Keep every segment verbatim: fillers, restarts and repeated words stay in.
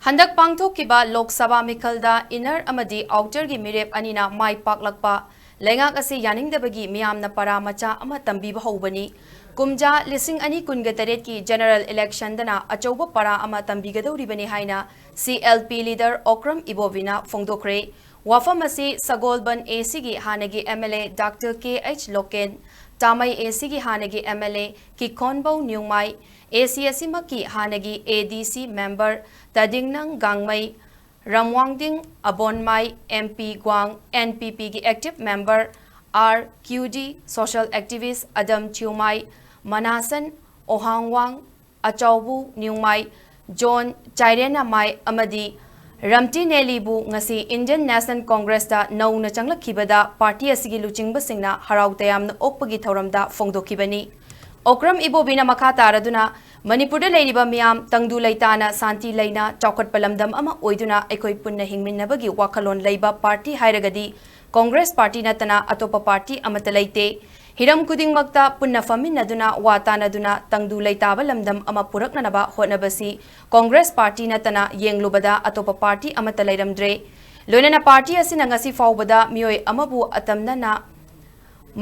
ꯍꯟꯗꯛ ꯄꯥꯡꯊꯣꯛꯈꯤꯕ ꯂꯣꯛ ꯁꯚꯥ ꯃꯤꯈꯜꯗ inner ꯑꯃꯗꯤ outerꯒꯤ ꯃꯤꯔꯦꯞ ꯑꯅꯤꯅ ꯃꯥꯏ ꯄꯥꯛꯂꯛꯄ ꯂꯩꯉꯥꯛ ꯑꯁꯤ ꯌꯥꯅꯤꯡꯗꯕꯒꯤ ꯃꯤꯌꯥꯝꯅ ꯄꯔꯥ ꯃꯆꯥ ꯑꯃ ꯇꯝꯕꯤꯕ ꯍꯧꯕꯅꯤ꯫ ꯀꯨꯝꯖꯥ ꯂꯤꯁꯤꯡ ꯑꯅꯤ ꯀꯨꯟꯒ ꯇꯔꯦꯠꯀꯤ general electionꯗꯅ ꯑꯆꯧꯕ ꯄꯔꯥ ꯑꯃ ꯇꯝꯕꯤꯒꯗꯧꯔꯤꯕꯅꯤ ꯍꯥꯏꯅ CLP leader ꯑꯣꯀ꯭ꯔꯝ ꯏꯕꯣꯕꯤꯅ ꯐꯣꯡꯗꯣꯛꯈ꯭ꯔꯦ꯫ ꯋꯥꯐꯝ ꯑꯁꯤ ꯁꯒꯣꯜꯕꯟ ACꯒꯤ ꯍꯥꯟꯅꯒꯤ MLA Doctor K H Loken, Tamei ACꯒꯤ ꯍꯥꯟꯅꯒꯤ MLA ꯀꯤꯈꯣꯟꯕꯧ ꯅ꯭ꯌꯨꯡꯃꯥꯏ, AC ꯑꯁꯤꯃꯛꯀꯤ ꯍꯥꯟꯅꯒꯤ ADC member ꯇꯗꯤꯡꯅꯪ ꯒꯥꯡꯃꯩ, ꯔꯝꯋꯥꯡꯗꯤꯡ ꯑꯕꯣꯟꯃꯥꯏ, MP ꯒ꯭ꯋꯥꯡ, NPPꯒꯤ active member R Q D, social activist ꯑꯗꯝ ꯊ꯭ꯌꯨꯃꯥꯏ, ꯃꯅꯥꯁꯟ ꯑꯣꯍꯥꯡꯋꯥꯡ, ꯑꯆꯥꯎꯕꯨ ꯅ꯭ꯌꯨꯡꯃꯥꯏ, ꯖꯣꯟ ꯆꯥꯏꯔꯦꯅꯥꯃꯥꯏ ꯑꯃꯗꯤ ꯔꯝꯇꯤ ꯅꯦꯂꯤꯕꯨ ꯉꯁꯤ Indian National Congressꯇ ꯅꯧꯅ ꯆꯪꯂꯛꯈꯤꯕꯗ party ꯑꯁꯤꯒꯤ ꯂꯨꯆꯤꯡꯕꯁꯤꯡꯅ ꯍꯔꯥꯎ ꯇꯌꯥꯝꯅ ꯑꯣꯛꯄꯒꯤ ꯊꯧꯔꯝꯗ ꯐꯣꯡꯗꯣꯛꯈꯤꯕꯅꯤ꯫ ꯑꯣꯀ꯭ꯔꯝ ꯏꯕꯣꯕꯤꯅ ꯃꯈꯥ ꯇꯥꯔꯗꯨꯅ, ꯃꯅꯤꯄꯨꯔꯗ ꯂꯩꯔꯤꯕ ꯃꯤꯌꯥꯝ ꯇꯪꯗꯨ ꯂꯩꯇꯥꯅ ꯁꯥꯟꯇꯤ ꯂꯩꯅ ꯆꯥꯎꯈꯠꯄ ꯂꯝꯗꯝ ꯑꯃ ꯑꯣꯏꯗꯨꯅ ꯑꯩꯈꯣꯏ ꯄꯨꯟꯅ ꯍꯤꯡꯃꯤꯟꯅꯕꯒꯤ ꯋꯥꯈꯜꯂꯣꯟ ꯂꯩꯕ party ꯍꯥꯏꯔꯒꯗꯤ Congress party ꯅꯠꯇꯅ ꯑꯇꯣꯞꯄ party ꯑꯃꯠꯇ ꯂꯩꯇꯦ꯫ ꯍꯤꯔꯝ ꯈꯨꯗꯤꯡꯃꯛꯇ ꯄꯨꯟꯅ ꯐꯝꯃꯤꯟꯅꯗꯨꯅ ꯋꯥ ꯇꯥꯅꯗꯨꯅ ꯇꯪꯗꯨ ꯂꯩꯇꯥꯕ ꯂꯝꯗꯝ ꯑꯃ ꯄꯨꯔꯛꯅꯅꯕ ꯍꯣꯠꯅꯕꯁꯤ Congress party ꯅꯠꯇꯅ ꯌꯦꯡꯂꯨꯕꯗ ꯑꯇꯣꯞꯄ party ꯑꯃꯠꯇ ꯂꯩꯔꯝꯗ꯭ꯔꯦ꯫ ꯂꯣꯏꯅꯅ party ꯑꯁꯤꯅ ꯉꯁꯤ ꯐꯥꯎꯕꯗ ꯃꯤꯑꯣꯏ ꯑꯃꯕꯨ ꯑꯇꯝꯅꯅ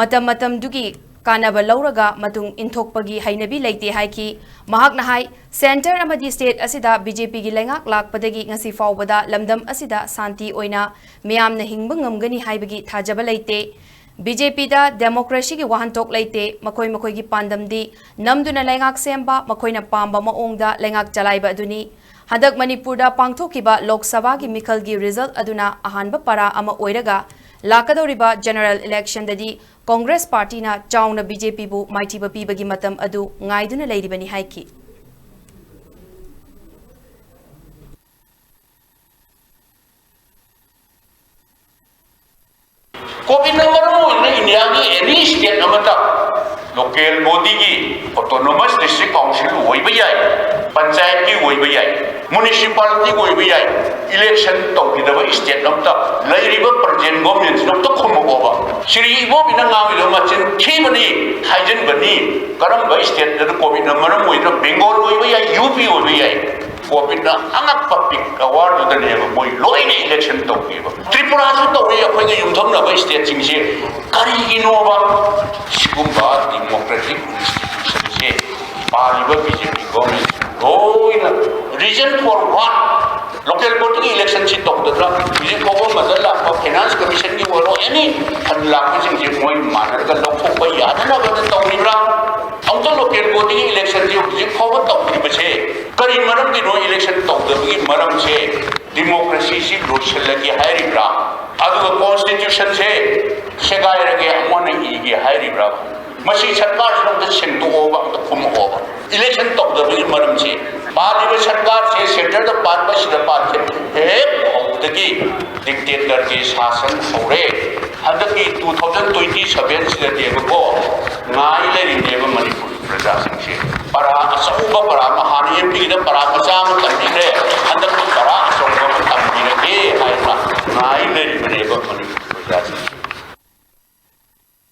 ꯃꯇꯝ ꯃꯇꯝꯗꯨꯒꯤ ꯀꯥꯟꯅꯕ ꯂꯧꯔꯒ ꯃꯇꯨꯡ ꯏꯟꯊꯣꯛꯄꯒꯤ ꯍꯩꯅꯕꯤ ꯂꯩꯇꯦ ꯍꯥꯏꯈꯤ꯫ ꯃꯍꯥꯛꯅ ꯍꯥꯏ, centre ꯑꯃꯗꯤ state ꯑꯁꯤꯗ BJPꯒꯤ ꯂꯩꯉꯥꯛ ꯂꯥꯛꯄꯗꯒꯤ ꯉꯁꯤ ꯐꯥꯎꯕꯗ ꯂꯝꯗꯝ ꯑꯁꯤꯗ ꯁꯥꯟꯇꯤ ꯑꯣꯏꯅ ꯃꯤꯌꯥꯝꯅ ꯍꯤꯡꯕ ꯉꯝꯒꯅꯤ ꯍꯥꯏꯕꯒꯤ ꯊꯥꯖꯕ ꯂꯩꯇꯦ꯫ BJPꯗ democracyꯒꯤ ꯋꯥꯍꯟꯊꯣꯛ ꯂꯩꯇꯦ꯫ ꯃꯈꯣꯏ ꯃꯈꯣꯏꯒꯤ ꯄꯥꯟꯗꯝꯗꯤ ꯅꯝꯗꯨꯅ ꯂꯩꯉꯥꯛ ꯁꯦꯝꯕ, ꯃꯈꯣꯏꯅ ꯄꯥꯝꯕ ꯃꯑꯣꯡꯗ ꯂꯩꯉꯥꯛ ꯆꯂꯥꯏꯕ ꯑꯗꯨꯅꯤ꯫ ꯍꯟꯗꯛ ꯃꯅꯤꯄꯨꯔꯗ ꯄꯥꯡꯊꯣꯛꯈꯤꯕ ꯂꯣꯛ ꯁꯚꯥꯒꯤ ꯃꯤꯈꯜꯒꯤ result ꯑꯗꯨꯅ ꯑꯍꯥꯟꯕ ꯄꯔꯥ ꯑꯃ ꯑꯣꯏꯔꯒ, ꯂꯥꯛꯀꯗꯧꯔꯤꯕ general electionꯗꯗꯤ Congress partyꯅ ꯆꯥꯎꯅ BJPꯕꯨ ꯃꯥꯏꯊꯤꯕ ꯄꯤꯕꯒꯤ ꯃꯇꯝ ꯑꯗꯨ ꯉꯥꯏꯗꯨꯅ ꯂꯩꯔꯤꯕꯅꯤ ꯍꯥꯏꯈꯤ꯫ COVIDꯅ ꯃꯔꯝ ꯑꯣꯏꯗꯨꯅ Indiaꯒꯤ any state ꯑꯃꯠꯇ local bodyꯒꯤ autonomous district council ꯑꯣꯏꯕ ꯌꯥꯏ, ꯄꯟꯆꯥꯌꯠꯀꯤ ꯑꯣꯏꯕ ꯌꯥꯏ, municipality ꯑꯣꯏꯕ ꯌꯥꯏ, election ꯇꯧꯈꯤꯗꯕ state ꯑꯃꯠꯇ ꯂꯩꯔꯤꯕ present governmentꯁꯤꯅ ꯑꯝꯇ ꯈꯨꯝꯃꯛꯑꯣꯕ꯫ ꯁꯤꯔꯤ ꯏꯕꯣꯕꯤꯅ ꯉꯥꯡꯉꯤꯗꯣ ꯃꯆꯤꯟ ꯊꯤꯕꯅꯤ, ꯍꯥꯏꯖꯤꯟꯕꯅꯤ꯫ ꯀꯔꯝꯕ stateꯇ COVIDꯅ ꯃꯔꯝ ꯑꯣꯏꯗꯨꯅ Bengal ꯑꯣꯏꯕ ꯌꯥꯏ, UP ꯑꯣꯏꯕ ꯌꯥꯏ, ꯀꯣꯚꯤꯗꯅ ꯑꯉꯛꯄ ꯄꯤꯛ ꯑꯋꯥꯔꯗꯨꯗꯅꯦꯕ ꯃꯣꯏ ꯂꯣꯏꯅ ꯏꯂꯦꯛꯁꯟ ꯇꯧꯈꯤꯕ꯫ ꯇ꯭ꯔꯤꯄꯨꯔꯥꯁꯨ ꯇꯧꯔꯤ, ꯑꯩꯈꯣꯏꯒ ꯌꯨꯝꯊꯪꯅꯕ ꯁ꯭ꯇꯦꯠꯁꯤꯡꯁꯦ꯫ ꯀꯔꯤꯒꯤꯅꯣꯕ? ꯁꯤꯒꯨꯝꯕ ꯗꯤꯃꯣꯀ꯭ꯔꯦꯇꯤꯛ ꯏꯟꯁꯇꯤꯇ꯭ꯌꯨꯁꯟꯁꯦ ꯄꯥꯜꯂꯤꯕ ꯕꯤ ꯖꯦ ꯄꯤ ꯒꯣꯔꯃꯦꯟ ꯂꯣꯏꯅ reason for what? ꯂꯣꯀꯦꯜ ꯕꯣꯗꯤꯒꯤ ꯏꯂꯦꯛꯁꯟꯁꯤ ꯇꯧꯗꯗ꯭ꯔꯥ? ꯍꯧꯖꯤꯛ ꯐꯥꯎꯕ ꯃꯗ ꯂꯥꯛꯄ ꯐꯥꯏꯅꯥꯟꯁ ꯀꯃꯤꯁꯟꯒꯤ ꯑꯣꯏꯔꯣ, ꯑꯦꯅꯤ ꯐꯟ ꯂꯥꯛꯄꯁꯤꯡꯁꯦ ꯃꯣꯏ ꯃꯥꯟꯅꯔꯒ ꯂꯧꯊꯣꯛꯄ ꯌꯥꯗꯅꯕꯗ ꯇꯧꯔꯤꯕ꯭ꯔꯥ? ꯑꯃꯨꯛꯇ ꯂꯣꯀꯦꯜ ꯕꯣꯗꯤꯒꯤ ꯏꯂꯦꯛꯁꯟꯁꯤ ꯍꯧꯖꯤꯛ ꯐꯥꯎꯕ ꯇꯧꯗ꯭ꯔꯤꯕꯁꯦ ꯀꯔꯤ ꯃꯔꯝꯒꯤꯅꯣ? ꯏꯂꯦꯛꯁꯟ ꯇꯧꯗꯕꯒꯤ ꯃꯔꯝꯁꯦ ꯗꯤꯃꯣꯀ꯭ꯔꯦꯁꯤꯁꯤ ꯂꯣꯏꯁꯤꯜꯂꯒꯦ ꯍꯥꯏꯔꯤꯕ꯭ꯔꯥ? ꯑꯗꯨꯒ ꯀꯣꯟꯁꯇꯤꯇ꯭ꯌꯨꯁꯟꯁꯦ ꯁꯦꯒꯥꯏꯔꯒꯦ ꯑꯃꯅ ꯏꯒꯦ ꯍꯥꯏꯔꯤꯕ꯭ꯔꯥ? ꯃꯁꯤ ꯁꯔꯀꯥꯔꯁꯤꯅ ꯑꯝꯇ ꯁꯦꯡꯗꯣꯛꯑꯣꯕ, ꯑꯝꯇ ꯈꯨꯝꯃꯛꯑꯣꯕ꯫ ꯏꯂꯦꯛꯁꯟ ꯇꯧꯗꯕꯒꯤ ꯃꯔꯝꯁꯤ ꯄꯥꯜꯂꯤꯕ ꯁꯔꯀꯥꯔꯁꯦ, ꯁꯦꯟꯇꯔꯗ ꯄꯥꯟꯕ ꯁꯤꯗ ꯄꯥꯟꯁꯦ ꯍꯦꯛ ꯍꯧꯕꯗꯒꯤ ꯗꯤꯛꯇꯦꯇꯔꯒꯤ ꯁꯥꯁꯟ ꯍꯧꯔꯦ꯫ ꯍꯟꯗꯛꯀꯤ two thousand twenty seven ꯁꯤꯗꯅꯦꯕꯀꯣ ꯉꯥꯏ ꯂꯩꯔꯤꯅꯦꯕ ꯃꯅꯤꯄꯨꯔꯒꯤ ꯄ꯭ꯔꯖꯥꯁꯤꯡꯁꯦ꯫ ꯄꯔꯥ ꯑꯆꯧꯕ ꯄꯔꯥ ꯑꯃ, ꯍꯥꯟꯅ ꯑꯦꯝ ꯄꯤꯒꯤꯗ ꯄꯔꯥ